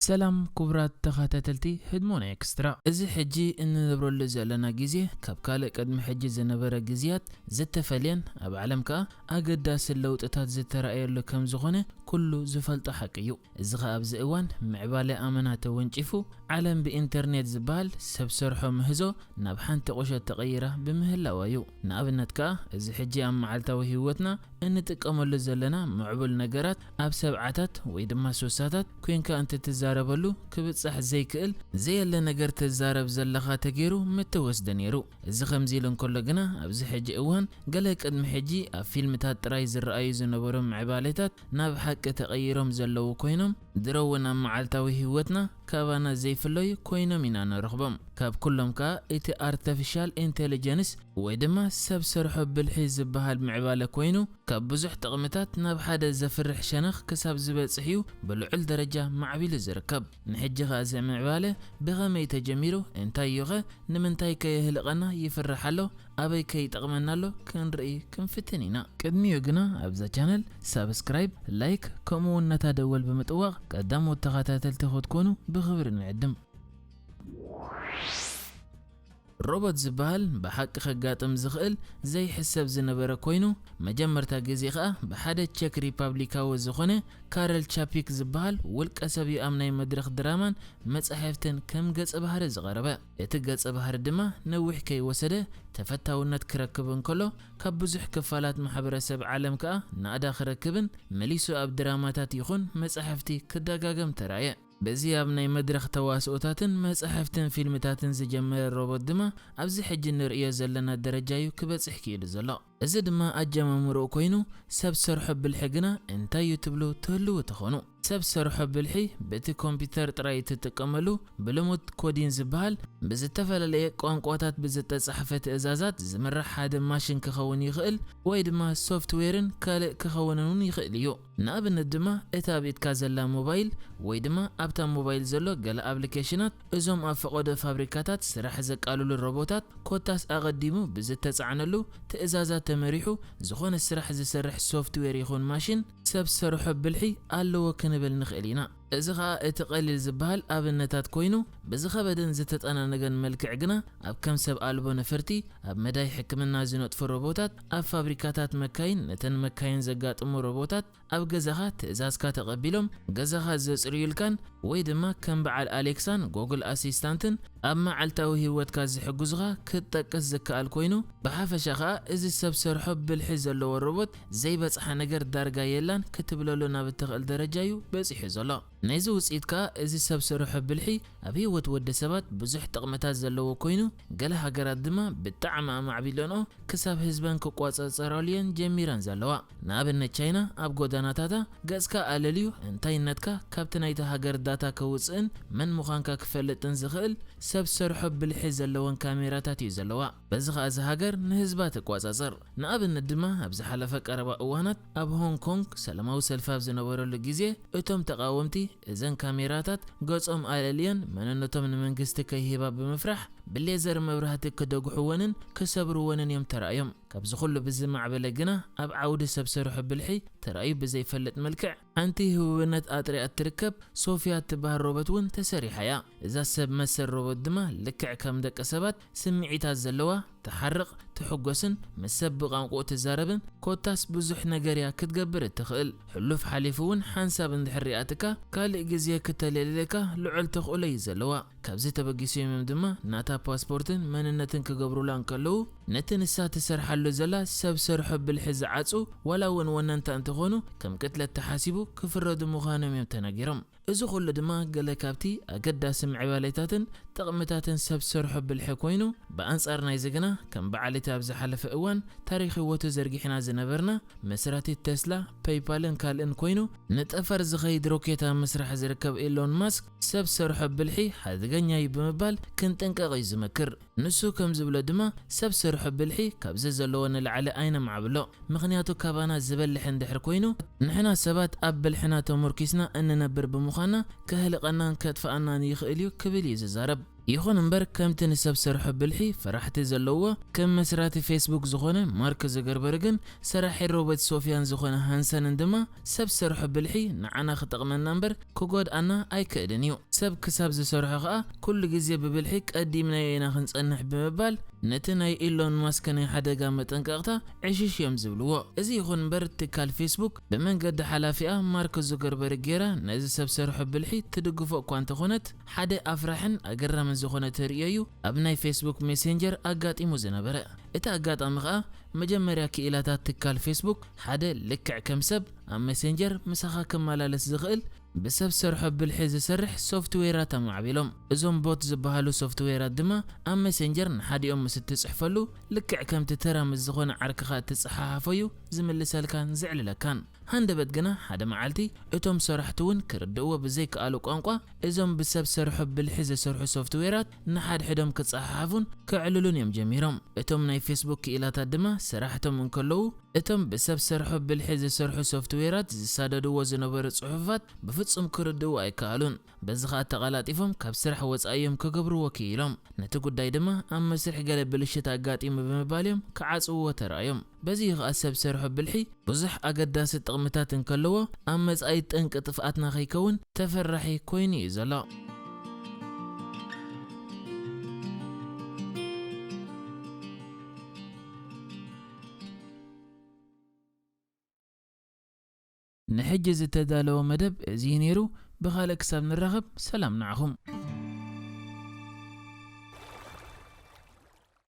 ሰላም ክቡራት ተኸታተልቲ ህድሞና ኤክስትራ። እዚ ሕጂ እንነብረሉ ዘለና ግዜ ካብ ካልእ ቅድሚ ሕጂ ዝነበረ ግዜያት ዝተፈልየን ኣብ ዓለም ከኣ ኣገዳሲ ለውጥታት ዝተራእየሉ ከም ዝኾነ ኩሉ ዝፈልጦ ሓቂ እዩ። እዚ ኸኣ ኣብዚ እዋን ምዕባለ ኣመና ተወንጪፉ ዓለም ብኢንተርኔት ዝበሃል ሰብ ሰርሖ ምህዞ ናብ ሓንቲ ቁሸት ተቐይራ ብምህላዋ እዩ። ንኣብነት ከኣ እዚ ሕጂ ኣብ መዓልታዊ ህይወትና እንጥቀመሉ ዘለና ምዕቡል ነገራት ኣብ ሰብዓታት ወይ ድማ ሱሳታት ኮይንካ እንትትዛረበሉ ክብጻሕ ዘይክእል ዘየለ ነገር ትዛረብ ዘለኻ ተገይሩ ምተወስደ ነይሩ። እዚ ከምዚ ኢሉ እንከሎ ግና ኣብዚ ሕጂ እዋን ገለ ቅድሚ ሕጂ ኣብ ፊልምታት ጥራይ ዝረኣዩ ዝነበሩ ምዕባለታት ናብ ሓቂ ተቐይሮም ዘለዉ ኮይኖም ድሮ እውን ኣብ መዓልታዊ ህይወትና ካባና ዘይፍለዩ ኮይኖም ኢና ንረኽቦም። ካብ ኩሎም ከኣ እቲ ኣርተፊሻል ኢንቴሊጀንስ ወይ ድማ ሰብ ሰርሖ ብልሒ ዝበሃል ምዕባለ ኮይኑ ካብ ብዙሕ ጥቕምታት ናብ ሓደ ዘፍርሕ ሸነኽ ክሳብ ዝበጽሕ እዩ ብልዑል ደረጃ ማዕቢሉ ዝርከብ። ንሕጂ ኸኣ እዚ ምዕባለ ብኸመይ ተጀሚሩ? እንታይ እዩኸ? ንምንታይ ከየህልቐና ይፍራሕ ኣሎ? ኣበይ ከይጠቕመና ኣሎ? ክንርኢ ክንፍትን ኢና። ቅድሚኡ ግና ኣብዛ ቻነል ሳብስክራይብ፣ ላይክ ከምኡ እውን ነታ ደወል ብምጥዋቕ ቀዳሞት ተኸታተልቲ ክትኮኑ ብኽብሪ ንዕድም። ሮቦት ዝበሃል ብሓቂ ከጋጥም ዝኽእል ዘይሕሰብ ዝነበረ ኮይኑ፣ መጀመርታ ግዜ ኸኣ ብሓደ ቸክ ሪፓብሊካዊ ዝኾነ ካረል ቻፒክ ዝበሃል ውልቀ ሰብ እዩ ኣብ ናይ መድረኽ ድራማን መጻሕፍትን ከም ገጸ ባህሪ ዝቐረበ። እቲ ገጸ ባህሪ ድማ ነዊሕ ከይወሰደ ተፈታውነት ክረክብ እንከሎ፣ ካብ ብዙሕ ክፋላት ማሕበረሰብ ዓለም ከኣ ናእዳ ክረክብን መሊሱ ኣብ ድራማታት ይኹን መጻሕፍቲ ክደጋገም ተራእየ። በዚ ኣብ ናይ መድረኽ ተዋስኦታትን መጻሕፍትን ፊልምታትን ዝጀመረ ሮቦት ድማ ኣብዚ ሕጂ ንርእዮ ዘለና ደረጃ እዩ ክበጽሕ ክኢሉ ዘሎ። እዚ ድማ ኣጀማምርኡ ኮይኑ፣ ሰብ ሰርሖ ብልሒ ግና እንታይ እዩ ትብሉ ትህልዉ ትኾኑ። ሰብ ሰርሖ ብልሒ በቲ ኮምፒውተር ጥራይ እትጥቀመሉ ብልሙድ ኮዲን ዝበሃል ብዝተፈላለየ ቋንቋታት ብዝተጻሕፈ ትእዛዛት ዝምራሕ ሓደ ማሽን ክኸውን ይኽእል ወይ ድማ ሶፍትዌርን ካልእ ክኸውንን እውን ይኽእል እዩ። ንኣብነት ድማ እታ ኣብ ኢድካ ዘላ ሞባይል ወይ ድማ ኣብታ ሞባይል ዘሎ ገለ ኣፕሊኬሽናት እዞም ኣብ ፈቐዶ ፋብሪካታት ስራሕ ዘቃልሉ ሮቦታት ኮታስ ኣቐዲሙ ብዝተጻዕነሉ ትእዛዛት ተመሪሑ ዝኾነ ስራሕ ዝሰርሕ ሶፍትዌር ይኹን ማሽን ሰብ ሰርሖ ብልሒ ኣለዎ ክንብል ንኽእል ኢና። እዚ ኸኣ እቲ ቀሊል ዝበሃል ኣብነታት ኮይኑ ብዝኸበደን ዝተጠናነገን መልክዕ ግና ኣብ ከም ሰብ ኣልቦ ነፈርቲ፣ ኣብ መዳይ ሕክምና ዝነጥፉ ሮቦታት፣ ኣብ ፋብሪካታት መካይን ነተን መካይን ዘጋጥሙ ሮቦታት ኣብ ገዛኻ ትእዛዝካ ተቐቢሎም ገዛኻ ዘጽርዩልካን ወይ ድማ ከም በዓል ኣሌክሳን ጎግል ኣሲስታንትን ኣብ መዓልታዊ ህይወትካ ዝሕግዙኻ ክትጠቅስ ዝከኣል ኮይኑ፣ ብሓፈሻ ኸኣ እዚ ሰብ ሰርሖ ብልሒ ዘለዎ ሮቦት ዘይበጽሓ ነገር ዳርጋ የላን ክትብለሉ ናብ እትኽእል ደረጃ እዩ በጺሑ ዘሎ። ናይዚ ውጽኢት ከኣ እዚ ሰብ ሰርሖ ብልሒ ኣብ ህይወት ወዲ ሰባት ብዙሕ ጥቕምታት ዘለዎ ኮይኑ፣ ገለ ሃገራት ድማ ብጣዕሚ ኣማዕቢለንኦ ክሳብ ህዝበን ክቆጻጸራሉ እየን ጀሚረን ዘለዋ። ንኣብነት ቻይና ኣብ ጎዳናታታ ገጽካ ኣለልዩ እንታይነትካ ካብቲ ናይቲ ሃገር ዳታ ከውጽእን መን ምዃንካ ክፈልጥን ዝኽእል ሰብ ሰርሖ ብልሒ ዘለወን ካሜራታት እዩ ዘለዋ። በዚ ኸኣ እዚ ሃገር ንህዝባ ትቆጻጸር። ንኣብነት ድማ ኣብ ዝሓለፈ ቀረባ እዋናት ኣብ ሆንግ ኮንግ ሰላማዊ ሰልፊ ኣብ ዝነበረሉ ግዜ እቶም ተቓወምቲ እዘን ካሜራታት ገጾም ኣለልየን መንነቶም ንመንግስቲ ከይህባ ብምፍራሕ ብሌዘር መብራህቲ ክደጉሕወንን ክሰብርወንን እዮም ተራእዮም። ካብዚ ኩሉ ብዝማዕበለ ግና ኣብ ዓውዲ ሰብ ሰርሖ ብልሒ ተራእዩ ብዘይፈልጥ መልክዕ ሓንቲ ህቡብነት ኣጥሪያ እትርከብ ሶፍያ እትበሃል ሮቦት እውን ተሰሪሓ እያ። እዛ ሰብ መሰል ሮቦት ድማ ልክዕ ከም ደቂ ሰባት ስምዒታት ዘለዋ፣ ትሓርቕ፣ ትሕጎስን ምስ ሰብ ብቋንቋኡ ትዛረብን ኮታስ ብዙሕ ነገር እያ ክትገብር እትኽእል። ሕሉፍ ሓሊፉ እውን ሓንሳብ እንድሕር ሪኣትካ ካልእ ግዜ ክተልዕልለካ ልዑል ተኽእሎ እዩ ዘለዋ። ካብዚ ተበጊሶም እዮም ድማ ናታ ፓስፖርትን መንነትን ክገብሩላ እንከለዉ ነቲ ንሳ ትሰርሓሉ ዘላ ሰብ ሰርሖ ብልሒ ዝዓጹ ዋላ እውን ወነንታ እንተኾኑ ከም ቅትለት ተሓሲቡ ክፍረዱ ምዃኖም እዮም ተነጊሮም። እዚ ኩሉ ድማ ገለ ካብቲ ኣገዳሲ ምዕባሌታትን ጥቕምታትን ሰብ ሰርሖ ብልሒ ኮይኑ፣ ብኣንጻር ናይዚ ግና ከም በዓል እቲ ኣብ ዝሓለፈ እዋን ታሪኽ ህይወቱ ዘርጊሕና ዝነበርና መስራቲት ቴስላ፣ ፔይፓልን ካልእን ኮይኑ ንጠፈር ዝኸይድ ሮኬት ኣብ ምስራሕ ዝርከብ ኤሎን ማስክ ሰብ ሰርሖ ብልሒ ሓደገኛ እዩ ብምባል ክንጥንቀቕ እዩ ዝመክር። ንሱ ከም ዝብሎ ድማ ሰብ ሰርሖ ብልሒ ካብዚ ዘለዎ ንላዕሊ ኣይነማዕብሎ። ምኽንያቱ ካባና ዝበልሕ እንድሕር ኮይኑ ንሕና ሰባት ኣብ ብልሕና ተመርኪስና እንነብር ብምዃና ከህልቐናን ከጥፍኣናን ይኽእል እዩ ክብል እዩ ዝዛረብ። ይኹን እምበር ከምቲ ንሰብ ሰርሖ ብልሒ ፈራሕቲ ዘለዎ ከም መስራቲ ፌስቡክ ዝኾነ ማርክ ዙከርበርግን ሰራሒ ሮበርት ሶፊያን ዝኾነ ሃንሰንን ድማ ሰብ ሰርሖ ብልሒ ንዓና ክጠቕመና እምበር ክጎድኣና ኣይክእልን እዩ። ሰብ ክሳብ ዝሰርሖ ኸኣ ኩሉ ግዜ ብብልሒ ቀዲምናዮ ኢና ክንጸንሕ ብምባል ነቲ ናይ ኢሎን ማስክ ናይ ሓደጋ መጠንቀቕታ ዕሽሽ እዮም ዝብልዎ። እዚ ይኹን እምበር ትካል ፌስቡክ ብመንገዲ ሓላፊኣ ማርክ ዙከርበርግ ጌራ ነዚ ሰብ ሰርሖ ብልሒ ትድግፎ እኳ እንተኾነት ሓደ ኣፍራሕን ኣገራምን ዝኾነ ተርእዮ እዩ ኣብ ናይ ፌስቡክ ሜሴንጀር ኣጋጢሙ ዝነበረ። እቲ ኣጋጣሚ ኸኣ መጀመርያ ክኢላታት ትካል ፌስቡክ ሓደ ልክዕ ከም ሰብ ኣብ ሜሴንጀር ምሳኻ ክመላለስ ዝኽእል ብሰብ ሰርሖ ብልሒ ዝሰርሕ ሶፍትዌራት ኣማዕቢሎም። እዞም ቦት ዝበሃሉ ሶፍትዌራት ድማ ኣብ ሜሴንጀር ንሓዲኦም ምስ እትጽሕፈሉ ልክዕ ከምቲ ተራ ምስ ዝኾነ ዓርክኻ እትጸሓሓፎ እዩ ዝምልሰልካን ዘዕልለካን። ሃንደበት ግና ሓደ መዓልቲ እቶም ሰራሕቲ እውን ክርድእዎ ብዘይከኣሉ ቋንቋ እዞም ብሰብ ሰርሖ ብልሒ ዝሰርሑ ሶፍትዌራት ንሓድሕዶም ክጸሓሓፉን ከዕልሉን እዮም ጀሚሮም። እቶም ናይ ፌስቡክ ክኢላታት ድማ ሰራሕቶም እንከለዉ እቶም ብሰብ ሰርሖ ብልሒ ዝሰርሑ ሶፍትዌራት ዝሳደድዎ ዝነበሩ ጽሑፋት ብፍጹም ክርድእዎ ኣይከኣሉን። በዚ ኸኣ ተቐላጢፎም ካብ ስራሕ ወጻኢ እዮም ክገብርዎ ክኢሎም። ነቲ ጉዳይ ድማ ኣብ መስርሕ ገለ ብልሽት ኣጋጢሙ ብምባል እዮም ክዓጽውዎ ተራእዮም። በዚ ኸኣ ሰብ ሰርሖ ብልሒ ብዙሕ ኣገዳሲ ጥቕምታት እንከለዎ ኣብ መጻኢ ጠንቂ ጥፍኣትና ከይከውን ተፈራሒ ኮይኑ እዩ ዘሎ። ንሕጂ ዝተዳለወ መደብ እዚ እዩ ነይሩ። ብኻልእ ክሳብ ንራኸብ ሰላም ንዓኹም።